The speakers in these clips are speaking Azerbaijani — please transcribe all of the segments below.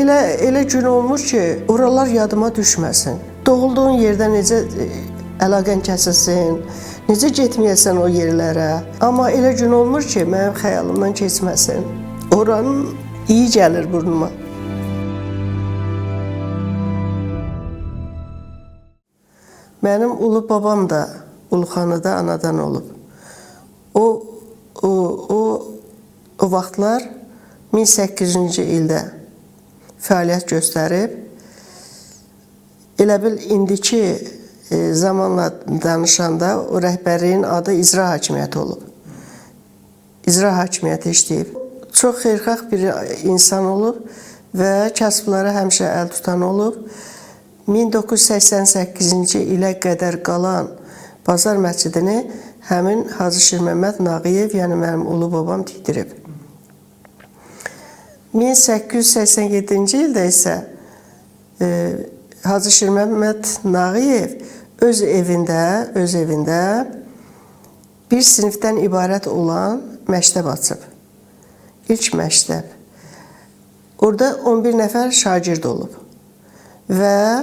Elə gün olmur ki, oralar yadıma düşməsin. Doğulduğun yerdə necə əlaqən kəsilsin, necə getməyəsən o yerlərə. Amma elə gün olmur ki, mənim xəyalımdan keçməsin. Oranın iyi gəlir burnuma. Mənim ulu babam da Uluxanıda anadan olub. O vaxtlar 1800-cü ildə fəaliyyət göstərib. Elə bil indiki zamanla danışanda o rəhbərliyin adı icra hakimiyyəti olub. İcra hakimiyyəti işləyib. Çox xeyirxah bir insan olub və kasıblara həmişə əl tutan olub. 1988-ci ilə qədər qalan Bazar məscidini həmin Hacı Şirməmməd Nağıyev, yəni mənim ulu babam tikdirib. 1887-ci ildə isə Hacı Şirməmməd Nağıyev öz evində bir sinifdən ibarət olan məktəb açıb. İlk məktəb. Orada 11 nəfər şagird olub. Və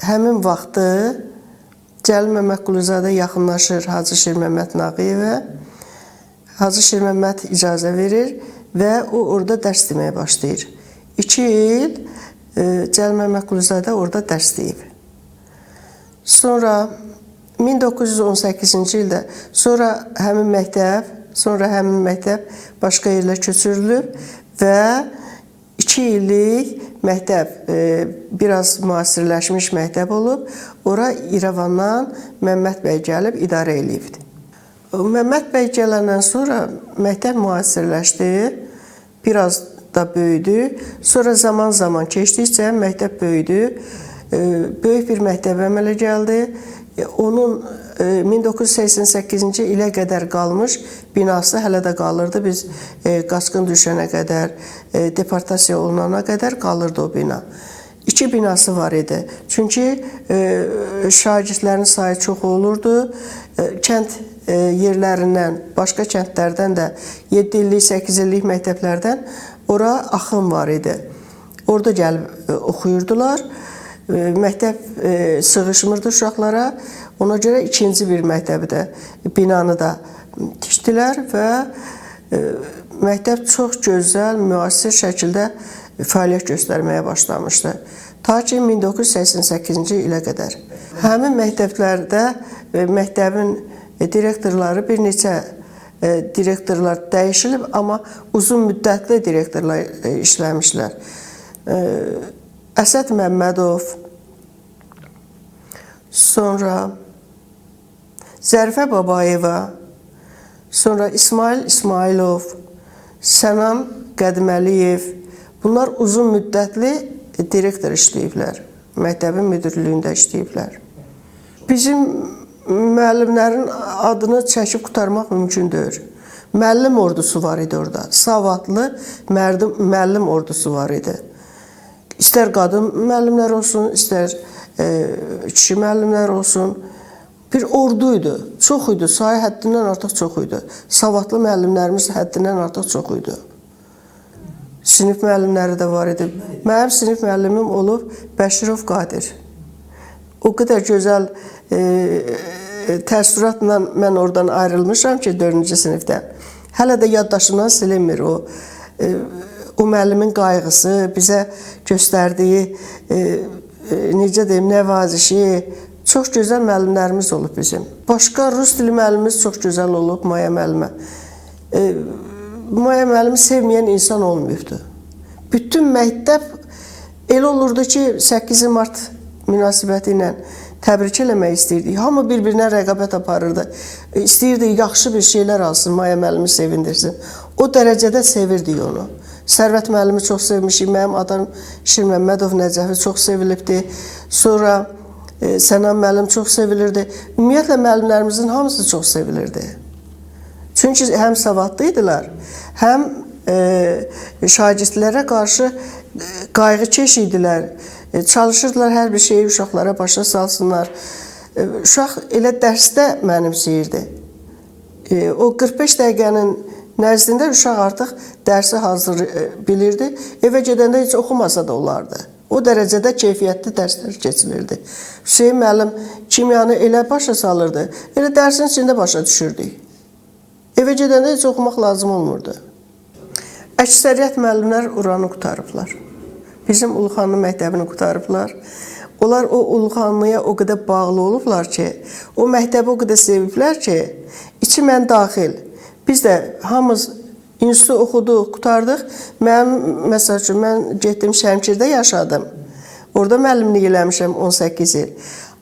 həmin vaxtı Cəlil Məmmədquluzadə yaxınlaşır Hacı Şirməmməd Nağıyevə. Hacı Şirməmməd icazə verir və o orada dərs deməyə başlayır. 2 il Cəlil Məmmədquluzadə orada dərs deyib. Sonra 1918-ci ildə sonra həmin məktəb başqa yerlə köçürülüb və 2 illik məktəb, biraz müasirləşmiş məktəb olub. Ora İrəvandan Məmməd bəy gəlib idarə eləyibdi. Məmməd bəy gələndən sonra məktəb müasirləşdi, biraz da böyüdü. Sonra zaman-zaman keçdikcə məktəb böyüdü. Böyük bir məktəb əmələ gəldi. Onun 1988-ci ilə qədər qalmış binası hələ də qalırdı. Biz qaçqın düşənə qədər, deportasiya olunana qədər qalırdı o bina. 2 binası var idi. Çünki şagirdlərin sayı çox olurdu. Kənd yerlərindən, başqa kəndlərdən də 7 illik, 8 illik məktəblərdən ora axın var idi. Orada gəlib oxuyurdular. Məktəb sığışmırdı uşaqlara. Ona görə ikinci bir məktəbi də, binanı da tikdilər və məktəb çox gözəl, müasir şəkildə fəaliyyət göstərməyə başlamışdı. Ta ki 1988-ci ilə qədər. Həmin məktəblərdə məktəbin direktorları bir neçə direktorlar dəyişilib, amma uzun müddətli direktorlar işləmişlər. Əsəd Məmmədov, sonra Zərifə Babayeva, sonra İsmail İsmailov, Sənan Qədməliyev. Bunlar uzun müddətli direktor işləyiblər. Məktəbin müdirliyində işləyiblər. Bizim müəllimlərin adını çəkib qurtarmaq mümkün deyil. Müəllim ordusu var idi orada. Savadlı müəllim ordusu var idi. İstər qadın müəllimlər olsun, istər kişi müəllimlər olsun. Bir ordu idi. Çox idi. Sayı həddindən artıq çox idi. Savadlı müəllimlərimiz həddindən artıq çox idi. Sinif müəllimləri də var idi. Mənim sinif müəllimim olub Bəşirov Qadir. O qədər gözəl təəssüratla mən oradan ayrılmışam ki, 4-cü sinifdən. Hələ də yaddaşımdan silinmir o. O müəllimin qayğısı, bizə göstərdiyi, necə deyim, nəvazişi. Çox gözəl müəllimlərimiz olub bizim. Başqa rus dili müəllimimiz çox gözəl olub, Maya müəllimə. Maya müəllimi sevməyən insan olmayıbdı. Bütün məktəb elə olurdu ki, 8 mart münasibəti ilə təbrik eləmək istəyirdik. Hamı bir-birinə rəqabət aparırdı. İstəyirdi yaxşı bir şeylər alsın, Maya müəllimi sevindirsin. O dərəcədə sevirdik onu. Sərvət müəllimi çox sevmişik. Mənim adam Şirməmmədov Nəcəfi çox sevilibdi. Sonra Sənan müəllim çox sevilirdi. Ümumiyyətlə, müəllimlərimizin hamısı çox sevilirdi. Çünki həm savadlı idilər, həm şagirdlərə qarşı qayğıkeş idilər. Çalışırdılar hər bir şeyi uşaqlara başa salsınlar. Uşaq elə dərsdə mənimsəyirdi. O 45 dəqiqənin Nəzdində uşaq artıq dərsi hazır bilirdi. Evə gedəndə heç oxumasa da olardı. O dərəcədə keyfiyyətli dərslər keçirilirdi. Hüseyn müəllim kimyanı elə başa salırdı, elə dərsin içində başa düşürdük. Evə gedəndə heç oxumaq lazım olmurdu. Əksəriyyət müəllimlər oranı qurtarıblar. Bizim Uluxanlı məktəbini qurtarıblar. Onlar o Uluxanlıya o qədər bağlı olublar ki, o məktəbi o qədər seviblər ki, içi mən daxil. Biz də hamımız institutu oxuduq, qurtardıq. Mənim, məsəl üçün, mən getdim Şəmkirdə yaşadım. Orada müəllimlik eləmişəm 18 il.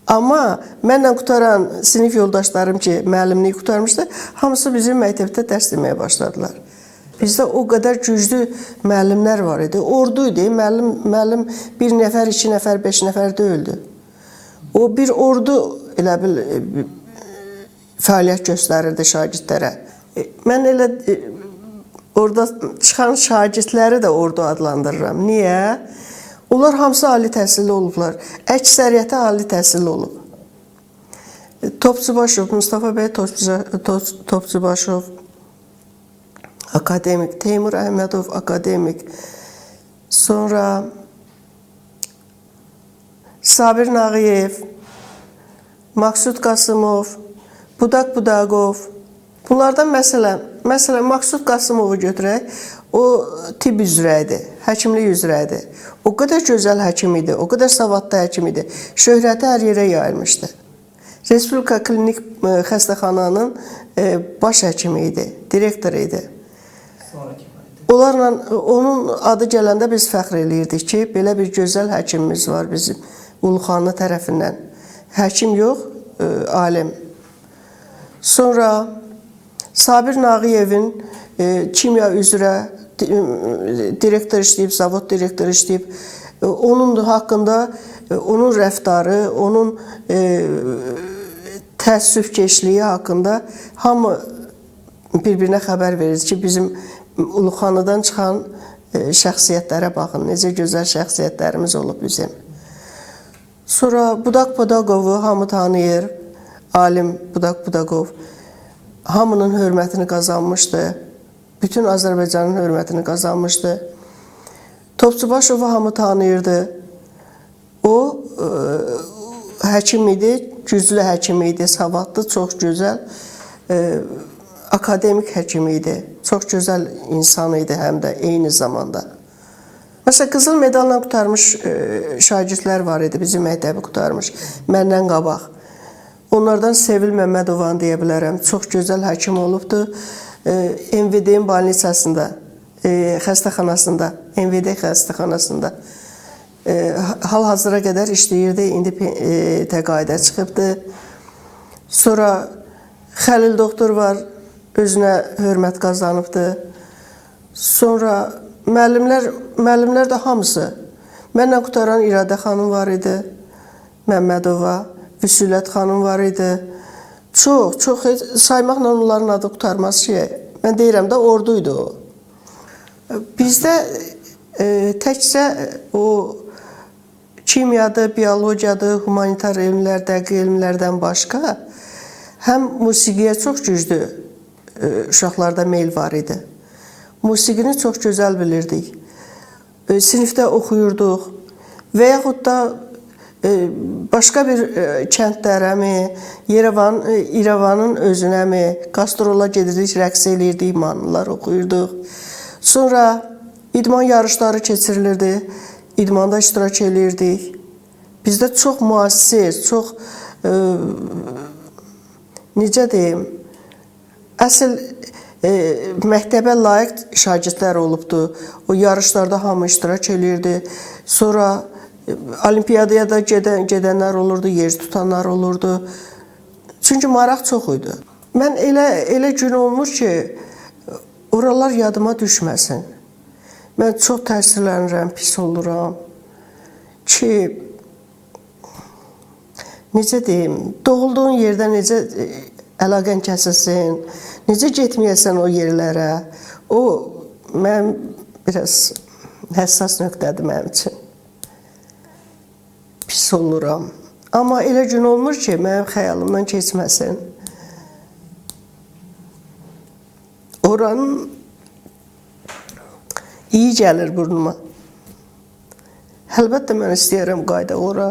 Amma mənlə qurtaran sinif yoldaşlarım ki, müəllimlik qurtarmışdı, hamısı bizim məktəbdə dərs deməyə başladılar. Bizdə o qədər güclü müəllimlər var idi. Ordu idi. Müəllim bir nəfər, iki nəfər, beş nəfər deyildi. O bir ordu elə bil fəaliyyət göstərirdi şagirdlərə. Mən elə orada çıxan şagirdləri də ordu adlandırıram. Niyə? Onlar hamısı ali təhsilli olublar. Əksəriyyəti ali təhsilli olub. Topçubaşov, Mustafa bəy Topçubaşov, akademik, Teymur Əhmədov, akademik. Sonra Sabir Nağıyev, Maksud Qasımov, Budaq Budaqov. Bunlardan məsələn Maksud Qasımovu götürək, o tibb üzrə idi, həkimlik üzrə idi. O qədər gözəl həkim idi, o qədər savadlı həkim idi. Şöhrəti hər yerə yayılmışdı. Respublika Klinik Xəstəxananın baş həkimi idi, direktoru idi. Onlarla, onun adı gələndə biz fəxr eləyirdik ki, belə bir gözəl həkimimiz var bizim Uluxanlı tərəfindən. Həkim yox, alim. Sonra Sabir Nağıyevin kimya üzrə direktor işləyib, zavod direktoru işləyib. Onun haqqında, onun rəftarı, onun təəssüfkeşliyi haqqında hamı bir-birinə xəbər verir ki, bizim Uluxanlıdan çıxan şəxsiyyətlərə baxın, necə gözəl şəxsiyyətlərimiz olub bizim. Sonra Budaq Budaqovu hamı tanıyır, alim Budaq Budaqov. Hamının hörmətini qazanmışdı. Bütün Azərbaycanın hörmətini qazanmışdı. Topçubaşovu hamı tanıyırdı. O həkim idi, güclü həkim idi, savadlı, çox gözəl, akademik həkim idi. Çox gözəl insan idi həm də eyni zamanda. Məsələn, qızıl medalla qurtarmış şagirdlər var idi, bizim məktəbi qurtarmış, məndən qabaq. Onlardan Sevil Məmmədovanı deyə bilərəm. Çox gözəl həkim olubdu. MVD-nin bolnitsasında, xəstəxanasında, MVD xəstəxanasında hal-hazıra qədər işləyirdi. İndi təqaüdə çıxıbdı. Sonra Xəlil doktor var, özünə hörmət qazanıbdı. Sonra müəllimlər də hamısı. Mənlə qurtaran İradə xanım var idi, Məmmədova, Vüsülət xanım var idi. Çox, çox saymaqla onların adı qurtarmaz ki. Mən deyirəm də orduydu o. Bizdə təkcə o kimyadır, biologiyadır, humanitar elmlər, dəqiq elmlərdən başqa həm musiqiyə çox güclü uşaqlarda meyl var idi. Musiqini çox gözəl bilirdik. Sinifdə oxuyurduq və yaxud da başqa bir kəndlərəmi, İrəvanın özünəmi qastrola gedirdik, rəqs eləyirdik, mahnılar oxuyurduq. Sonra idman yarışları keçirilirdi, idmanda iştirak eləyirdik. Bizdə çox müasir, çox, necə deyim, əsl məktəbə layiq şagirdlər olubdu. O yarışlarda hamı iştirak eləyirdi. Sonra olimpiyadaya da gedənlər olurdu, yer tutanlar olurdu. Çünki maraq çox idi. Mən elə gün olmur ki, oralar yadıma düşməsin. Mən çox təsirlənirəm, pis oluram ki, necə deyim, doğulduğun yerdə necə əlaqən kəsilsin, necə getməyəsən o yerlərə, o mənim biraz həssas nöqtədir mənim üçün. Pis oluram. Amma elə gün olmur ki, mənim xəyalımdan keçməsin. Oranın iyi gəlir burnuma. Əlbəttə mən istəyirəm qayıda ora.